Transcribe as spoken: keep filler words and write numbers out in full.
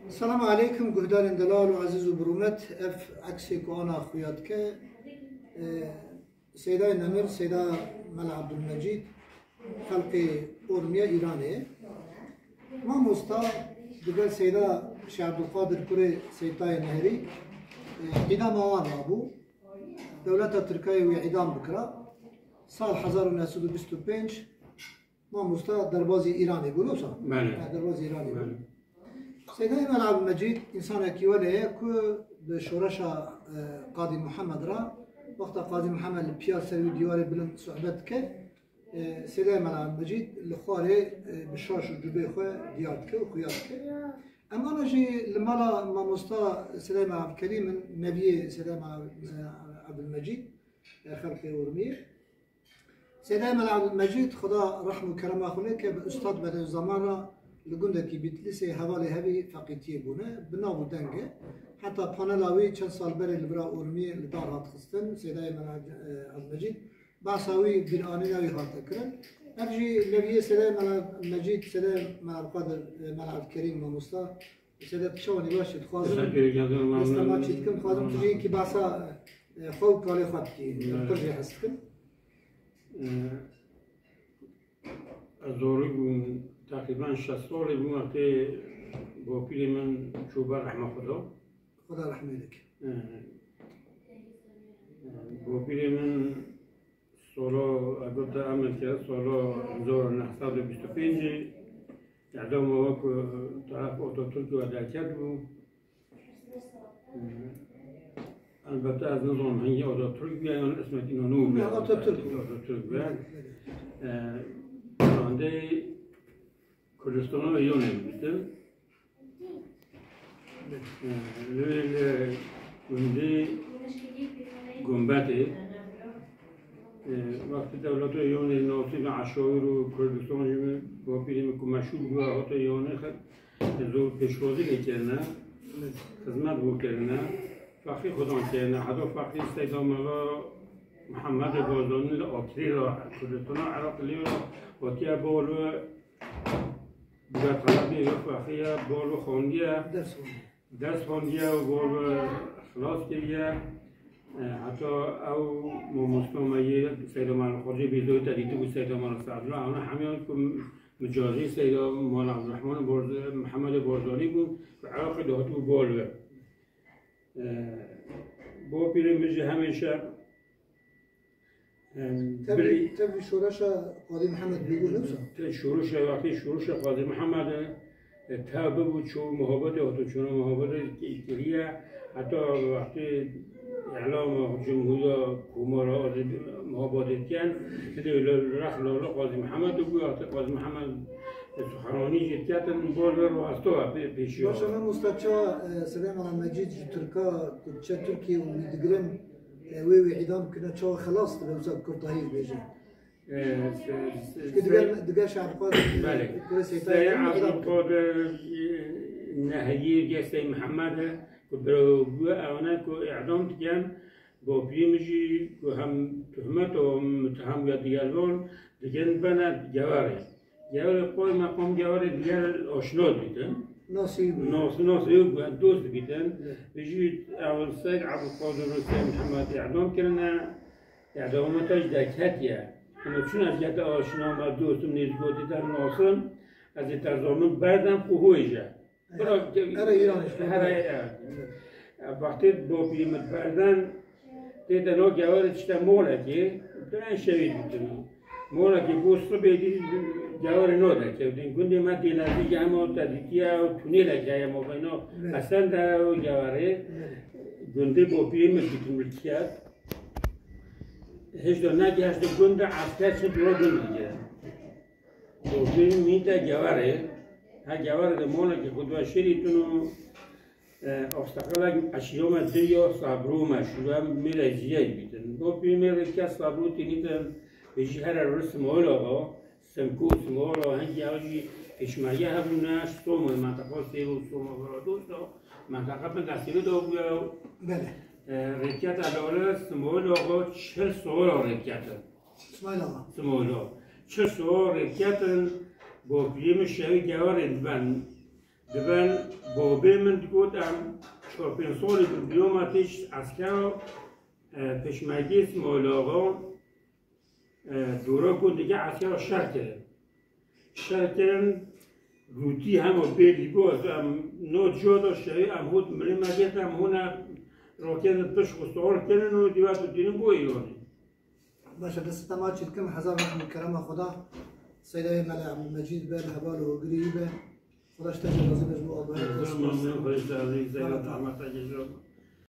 Selamu aleykum, guhdarên delal û ezîz û bi rûmet. Ev eksê ku ana xuya dike, e, Seydayê Nemir, Seyda Mela Ebdulmecîd, xelkê Ormiye Îranê ye. Mamosta digel Seyda Şêx Ebdulqadir kurê Seydayê Nehrî, e, îdama wan rabû. Dewleta Tirkayê wî îdam bikira. Sal hezar û neh sed û bîst û pênc, Mamosta derbazî Îranê bû, wisa? Belê. Ha, derbazî Îranê bû. Belê. Seydayê Mela Ebdulmecîd însanekî wele ye ku bi şoreşa, e, Qadî Muhammed re, wexta Qadî Muhammed li piya ser wî dîwarê bilind sohbet dike, e, Seydayê Mela Ebdulmecîd li xwarê, e, bi şaş û cûbê xwe diyar dike û xuya dike. Em ana jî li mala mamosta Seydayê Mela Ebdulkerîm in, neviyê Seydayê Mela, e, Ebdulmecîd, e, xelkê Urmiyê. Seydayê Mela Ebdulmecîd, Xuda rehm û kerema xwe lê ke, bi Ustad Bedewzaman re li gundekî Bîtlîsê hevalê hevî feqîtiyê bûne, bi nav û deng e. Heta panela wî çend sal berê li vira Urmiyê li dar hat xistin, Seydayê Mela, e, Ebdulmecîd, behsa wî, bîranîna wî hate kirin. Ev jî neviyê Seydayê Mela Ebdulmecîd, Seydayê Mela Ebdulqadir, e, Mela Ebdulkerîm mamosta. Sedat, çawanî, baş e? Dixwazim destema çî dikim, dixwazim tu jî yekî behsa, e, xwe û kalê xwe bikî. Em pir jê hez dikim. E, ez zorî bûm, teqrîben şeş salê bûm, wextê bapîrê min çû ber rehma Xuda. Xuda rehmê lê ke. E, e, bapîrê min Sala, eger te emir kir, sala hezar û neh sed û bîst û pêncî îdama we ku taraf Atatürk ve derket bû. Elbette ez nizanim hingî Atatürk bû, yan ismet înanû bû. Ya, Atatürk bû. Atatürk bû. Ee, Randê Kurdistana Îranê bû. Li, li gundê Gumbetê, e, wextê dewleta Îranê nasî bi Eşawir û Kurdistan jî min, bapîrê min ku meşhûr bû, hate Îranê xe-, zor pêşwazî lê kirine, xizmet bû kirine, fexrî xwedan kirine. Heta fexrî Seyda Mela Mihemedê Barzanî li Akirî re, Kurdistana Iraqê lê re hatiye bal we. Bi xerabî wê fexrî ye, bal wê xwendiye. Ders xwendiye. Ders xwendiye û bal wê xilas kiriye. E, heta ew mamosta me yê Seyda Mela Xwecê Bêzoyê te dîtibû, Seyda Mela Seedullah, ewna hemiyan ku micazî Seyda Mela Ebdurehmanê Barz-, Mihemedê Barzanî bûn, ku Iraqê dihatibû bal wê. E, bapîrê min jî hemêşe Em, Tevlî, birî-, tevlî şoreşa Qazî Mihemed bû, ne wisa? Te şoreşa, wextê şoreşa Qazî Mihemed, e, tev bû, çû muhabetê, hato çûna muhabetê ki-, kiriye, heta wextê îlama cumhuriya Komara muhabetê dikin, hidê li rex lala Qazî Mihemed bû, wextê Qazî Mihemed, e, Suxeranî jî ketin, bal wê rawesta pê-, pêşiya. Baş e, mamosta, ça, e, Seydayê Mela Mecîd ji Tirka, ku diçe Tirkiyê û wî digirin, e, wê wî îdam kirine, çawa xelas dibe, wisa bi kurtahî bêje. E, se-, se-, Çünkü diger, se-, diger Şêx Ebdulqadir, belê. Kurê Seyda Seyda Ebdulqadir, e, Nehrî, Seyda Mihemed, ku bira bû, ew ne ku îdam dikin, bapîrê min jî ku hem tuhmet û mutehem ya diger van, dikin bene gewarê. Gewarê xwe meqam gewarê diger aşina dibîtin. Nasî bû. Nas-, nasî bû, dost dibîtin. Evet. Jî ew Seyd Ebdulqadir û Seyd Mihemed îdam kirine, îdama te jî derketiye. Ama çûn ez gete aşina me, dostum, nêzîkotî te nasin, ez ê te zamin berdem ku hoje. Bira ke-, Here Îranê işte. Here, evet. Wextê bapîrê min berden, tê de no gewarê tişte molekê, tu en şevî ditin. Molekê bo sibê dî gewarê no derkevdin. Gundê me dêlerdî hema te dîtiye û tunêlek heye mabeyna. Evet. Esen de û gewarê. Evet. Gundê bapîrê min dîtin milkiyet. Hêj de negeşt gund de esker çi dura gund dike. Dozê mîte gewarê, her gewarê de molekê xwe dua şêrîtin û, e, oxteqelek eşîra me dê ya Sabrû meşhûr e, mêrê ziyayî bîtin. Bo pî mêrê ke Sabrû tînîtin, bêjî here rû Simoyil Axa, Simkû Simoyil Axa, hingî ew jî pêşmerge hebûne, Somo, menteqa Sêv û Somo Viradosto, menteqa bin destê wê de bûye. Belê. E, rêketa dewle Simoyil Axa çil sor rêketin. Simoyil Axa. Simoyil Axa. Çi sor rêketin, bapîrê min şevî gewarê diben. Diben babê min digot em çar pênc salî bi diyoma têş eskera e, pêşmergê Smail Axa e, dora ku dike eskera şer kirin. Şer kirin rûtî hema bê lîbo em no ciya da şerê em hût milê me girt em hûne rakên pişt xwe sor kirin û dîwa tu tînin bo Îranê. Baş e, destê te maçî dikim, hezar rehmet û kerema Xweda. Seydayê Mele Ebdulmecîd be, li heval û hogirî wî be. Xweda ji te jî razî be ji bo albayê te. Zor mamnun, Xwedê razî, Zeyra, rahmeta gecra.